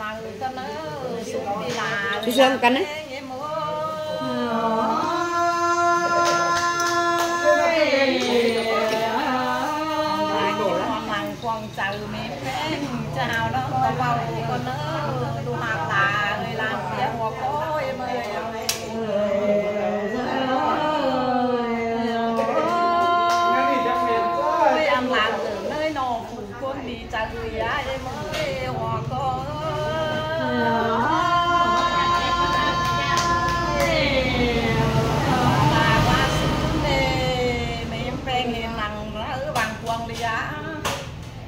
ມາເຊີນກັນນະ ຄວາມເຈົ້າເນາະ ກໍເວົ້າກ່ອນເດີ ລູກຮັກຫຼາເອີຍ ຫຼານເອີຍ ຫົວຂ້ອຍເອີຍ ອັນຫຼານເອີຍເນາະ ຜູ້ຄົນດີໃຈເອີຍ ອ້າຍເອີຍ ຫົວຂ້ອຍເອີຍ ຫຼານວ່າຊື່ເດ ແມ່ແປ້ງເຫັນໜັງ ເອີ ຫວ່າງພວງເລຍ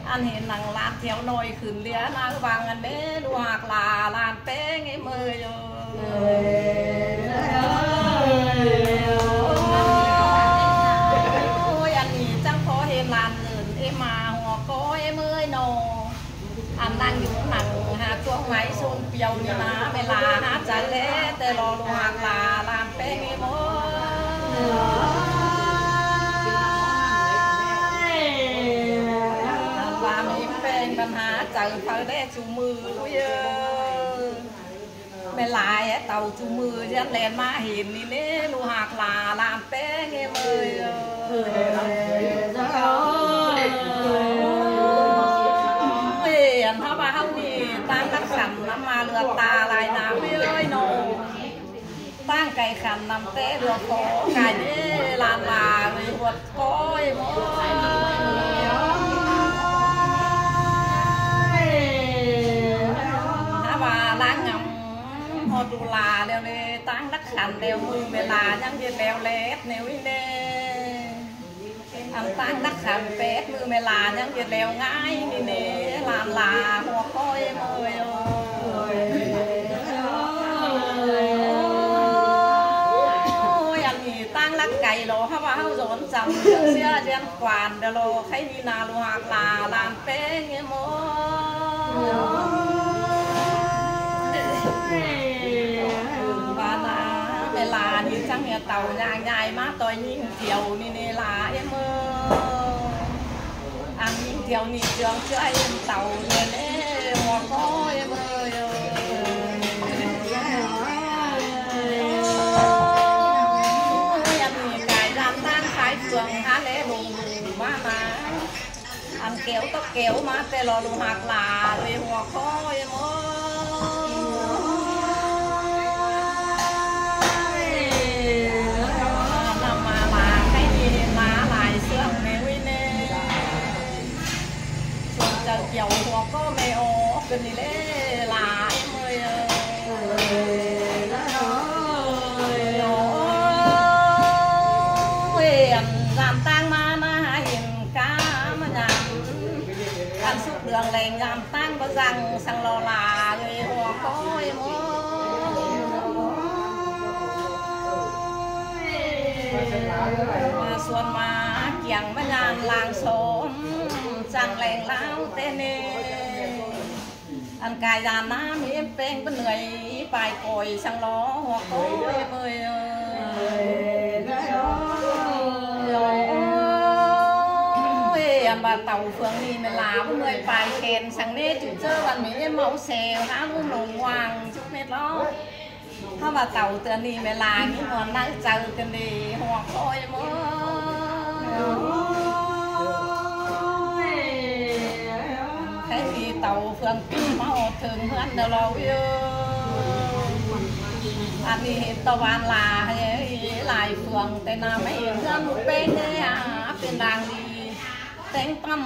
ອັນເຫັນໜັງຫຼານແຖວນ້ອຍຂຶ້ນເລຍນະ ຫວ່າງອັນເດ ລູກຮັກຫຼາ ຫຼານແປ້ງເອີຍ ເອີຍ ໂອ້ຍ ອັນນີ້ຈັ່ງພໍເຫັນຫຼານເອີ້ນເອມາ ຫົວກໍເອີຍເນາະ ອັນນັ່ງຢູ່ໜັງຫາຊ່ວງໄມ້ຊົນປ່ຽວນີ້ນະ ເວລາຫາໃຈແລ ແຕ່ລໍລູກຮັກຫຼາ ຫຼານແປ້ງເອີຍ ວ່າມີແປ້ງບັນຫາໃຈເຂົາແດ່ຊຸມື້ເອີຍ ແມ່ຫຼາຍເຕົາຊຸມື້ ຢ້ານແລ່ນມາເຫັນນີ້ເດ້ ລູກຮັກຫຼາ ຫຼານແປ້ງເອີຍ ເອີຍ ອັນເຮົາວ່າເຮົາມີຕ່າງລັກສັນນຳມາເລືອດຕາຫຼາຍນາເອີຍເນາະ ຕ່າງໄກ່ຂັນນຳແຕ່ເຫຼືອຂໍກາຍເດ້ ຫຼານຫຼາເອີຍ ຫົວຂ້ອຍເອີຍ ຖ້າວ່າລາງງາມຮອດດູລາແລ້ວເດ້ ຕ່າງລັກຂັນແລ້ວ ມື້ເວລາຍັງເຮັດແລ້ວແລດແນວນີ້ເດ້ ອັນຕ່າງນັກຂັນແປດມື້ແມ່ຫຼານຍັງເຮັດແລ້ວງ່າຍນີ້ເນ ຫຼານຫຼາຫົວຂ້ອຍເອີຍ ໂອ້ຍ ອັນນີ້ຕ່າງລັກໄກ່ລໍ ເຮົາວ່າເຮົາໂດນຈຳເສຍຢ້ຽນກວານເດລໍ ໃຄມີນາລູກຮັກຫຼາ ຫຼານແປ້ງເອີຍ ບາດນາເວລານີ້ຈັ່ງເຫື່ອເຕົາຍ່າງຍາຍມາຕໍ່ຍິງທ່ຽວນີ້ເນລາເອີຍ ອັນຍິງທ່ຽວນີ້ເຈື່ອງເຈື່ອຍເຕົາແທ້ໆ ຫົວກໍເອີຍ ອັນນີ້ກາຍດ້ານຕ່າງຂາຍເຄື່ອງຫາແລລົງມາມາ ອັນແກວຕໍ່ແກວມາແຕ່ລໍລູກຮັກຫຼາເອີຍ ຫົວຂ້ອຍເອີຍ ນຳມາຫຼາຍໃຫ້ເຫັນມາຫຼາຍເຊື່ອງແມ່ວິເນ ສ່ວນເຈົ້າກ່ຽວຫົວກໍແມ່ອອກຂຶ້ນນີ້ເດ້ຫຼາຍເອີຍ ໂອ້ຍ ອັນຢາມຕ່າງມານະ ຫາເຫັນກາມະຍາມ ອັນສຸກເດືອງແລງຍາມຕ່າງບໍ່ສັ່ງ ສັງລໍລາເອີຍ ຫົວກໍເອີຍ ມາຊວນມາກຽງມາຍາມລາງຊອມ ຈັ່ງແລງລາວແຕ່ເນ ອັນກາຍານາມີແປ້ງເປັນເໜື່ອຍປາຍກອຍ ສັງລໍຫົວກອຍເມີຍ ໂອ້ຍ ອັນວ່າເຕົາເຟືອງນີ້ແມ່ນລາເມື່ອຍປາຍແຂນ ສັງເນຈຸເຈີວັນມີເມົາແຊວ ຫາລຸງຫຼົງຫວ່າງຈຸເມັດລໍ ຖ້າວ່າເຕົາເຕືອນີ້ແມ່ນລາມີມວນໃນໃຈກັນເດ ຫົວກອຍເມີຍ ໃຜມີເຕົາເຟືອງມາຮອດເຖິງເຮືອນເດີລາວເອີຍ ອັນນີ້ເຫັນຕາວານລາໃຫ້ຫຼາຍເຟືອງ ແຕ່ນາມາເຫັນເຮືອນເປັນແດ່ເປັນດາງດີ ແຕ່ງຕຳ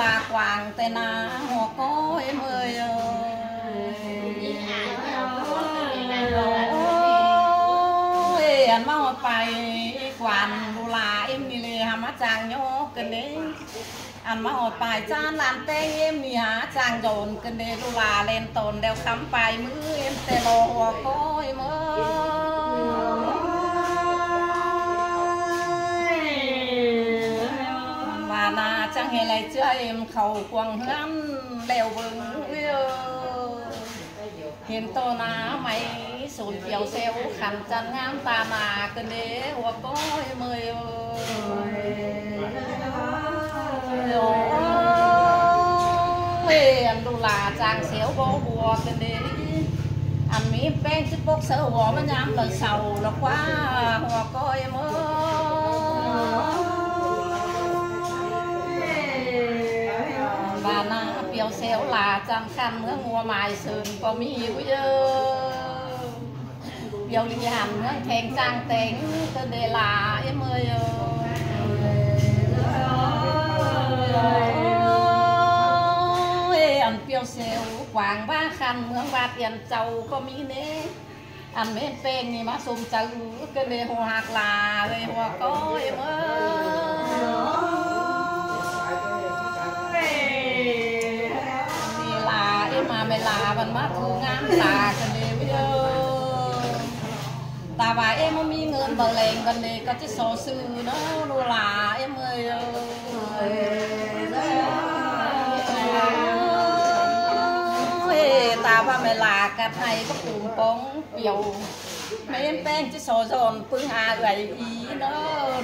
ລາກວາງແຕ່ນາຫົວກອຍເມີຍ ໂອ້ຍ ອັນມາຮອດປາຍກວານລູລາເອັມນີ້ເລີຍ ຫາມາຈ້າງໂຍກກັນເດ້ ອັນມາຮອດປາຍຈານລານແຕ່ງເອັມນີ້ຫາຈ້າງໂຍນກັນເດ້ ລູລາແລ່ນໂຕນແລ້ວຄຳປາຍມືເອັມແຕ່ລໍຫົວກອຍເມີຍ ວ່ານາຈັ່ງໃຫ້ໄຫຼເຈື່ອເອັມເຂົ້າຂວາງເຮືອນແລ້ວເບິ່ງເອີຍ ເຫັນຕໍ່ໜ້າໄມ້ ໂສນຂຽວແຊວ ຂັນຈັນງາມຕາໜ້າກັນເດ້ ຫົວກອຍເມີຍ ໂອ້ ເອີ ອັນລູກຫຼານຈາງເຊວບໍ່ບົວກັນເດ້ ອັນມີແປ້ງຊິປົກເສີຫົວມາຍາມລະເຊົາລະກວ່າ ຫົວກ້ອຍເມີ ບານາປຽວເຊວຫຼາຈາງຄັນເມືອງຫົວໝາຍເສີນກໍມີຢູ່ເອີ ປຽວລິຫັນເມືອງແຂງຈາງແຕງເຕີເດລາ ເອີເມີຍເອີ ອັນປຽວເຊວກວາງບ້າຄັນເມືອງບາດອຽນເຈົ້າກໍມີເນ ອັນແມ່ນແປ້ງນີ້ມາສົມໃຈເກີນເດຫົວຫັກຫຼາເອີຍ ຫົວກ້ອຍເມີ ເດລາເອີ ມາແມ່ຫຼາມັນມາຖືງາມຕາກັນເດເອີ ຕາວ່າເອບໍ່ມີເງິນບໍ່ແລງກັນເດ ກໍຈະສໍຊື່ເນາະລູກຫຼາເອເມີຍເອີ ເອີ ຕາວ່າແມ່ຫຼາກັດໃຫ້ປະກຸມປອງປຽວ ແມ່ນແປ້ງຈະສໍສອນປຶງອາເອື້ອຍອີເນີ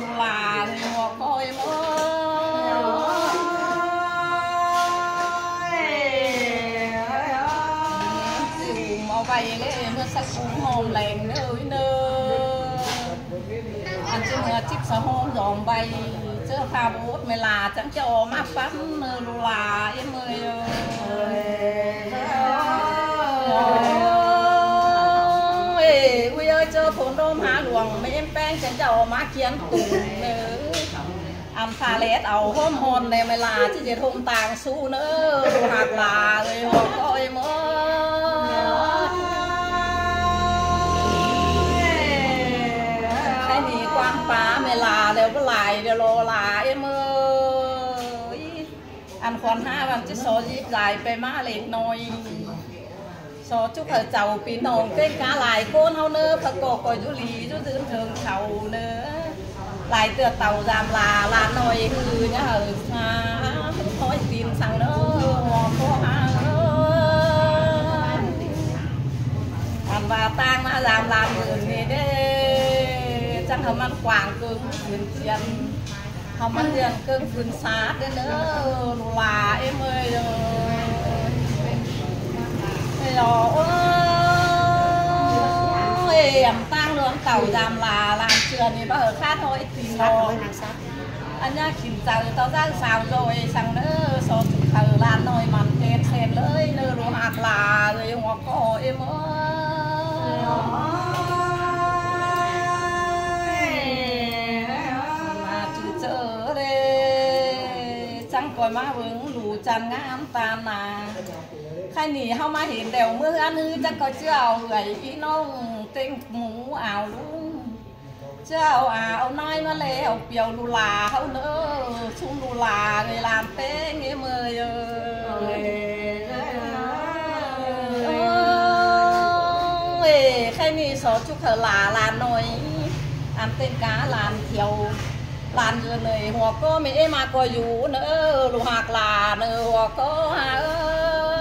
ລູກຫຼານຫົວກ້ອຍເມີ ຊິອຸມເອົາໄວ້ເລີຍ ເມື່ອສັກກຸມຫອມແລງເນີ ເນີ ອັນຈະເມືອຈິບສະຫອມດອມໃບ ເຈີພາໂບດແມ່ຫຼາຈັ່ງຈະອອກມາປັນເນີ ລູກຫຼາເອີຍເມີຍ ເອີຍ ອຸ້ຍເອີຍ ເຈີໂພນໂດມຫາຫຼວງ ແມ່ນແປ້ງຈັ່ງຈະອອກມາຂຽນຕຸ່ມເນີ ອັນຟ້າແລດເອົາໂຮມຮ້ອນແດ່ແມ່ຫຼາ ຊິເຮັດໂຮມຕ່າງ ສູ້ເນີ ລູກຮັກຫຼາເອີຍ ຫົວກ້ອຍເມີ ໃຫ້ໜີກວາງປາແມ່ຫຼາແລ້ວ ບໍ່ຫຼາຍແລ້ວລໍຫຼາເອີຍເມີ ອັນຂວັນຫາວັນຈະສໍຍິບຫຼາຍໄປມາເລັກນ້ອຍ ຂໍຈຸເຂົາເຈົ້າພີ່ນ້ອງເຕັງກາຫຼາຍຄົນເຮົາເນີ ພະກໍກໍຢູ່ດີຢູ່ຍືນເຖິງເຖົ້າເນີ ຫຼາຍເທື່ອເຕົາຢາມຫຼາ ຫຼານນ້ອຍຄືຍາເຫີສາ ຫ້ອຍຕີນສັງເນີ ຫົວໂຄຫາເອີຍ ອັນວ່າຕ່າງມາຢາມຫຼານເຫີນນີ້ເດ້ ຈັ່ງໃຫ້ມັນກວ້າງເກີງເປັນຈຽນ ເຮົາມາຮຽນເກີງຂຶ້ນສາດເດີ ລູກຫຼາເອີຍເມີຍເອີຍ ເອີຍ ອັນຕ່າງເລື່ອງເກົ່າຢາມຫຼາ ຫຼານເຊື່ອນີ້ບໍ່ເຫີຂາດຫ້ອຍຕີນອອກ ອັນຍາຂິນເຈົ້າເຕົ້າເຈົ້າສາວໂດຍສັງເດີ ສອນສຸກເຂົາຫຼານນ້ອຍມັນເຕັມແສນເລີຍເນີ ລູກຮັກຫຼາເອີຍ ຫົວກໍເອີຍເມີຍ ມາຈື່ເຈີເລີຍ ຈັ່ງກອຍມາເບິ່ງດູຈັນງາມຕາໜ້າ ໃຄນີ້ເຮົາມາເຫັນແລ້ວ ເມືອເຮືອນຮືຈັກກໍເຈື່ອເອື້ອຍ ອີນ້ອງເຕັງໝູອາວລຸງ ເຈົ້າອາວນາຍມາແລ້ວ ປຽວລູກຫຼາເຮົາເນີ ຊຸມລູກຫຼາເອີຍ ຫຼານເຕັງເອີຍເມີຍເອີຍ ເອີຍ ໃຄນີ້ ສອນຈຸເຂົາຫຼາ ຫຼານນ້ອຍ ອັນເຕັງກາຫຼານທ່ຽວ ຫຼານເອີຍເນີຍ ຫົວກໍແມ່ເອມາກໍຢູ່ເນີ ລູກຮັກຫຼາເນີ ຫົວກໍຫາເອີ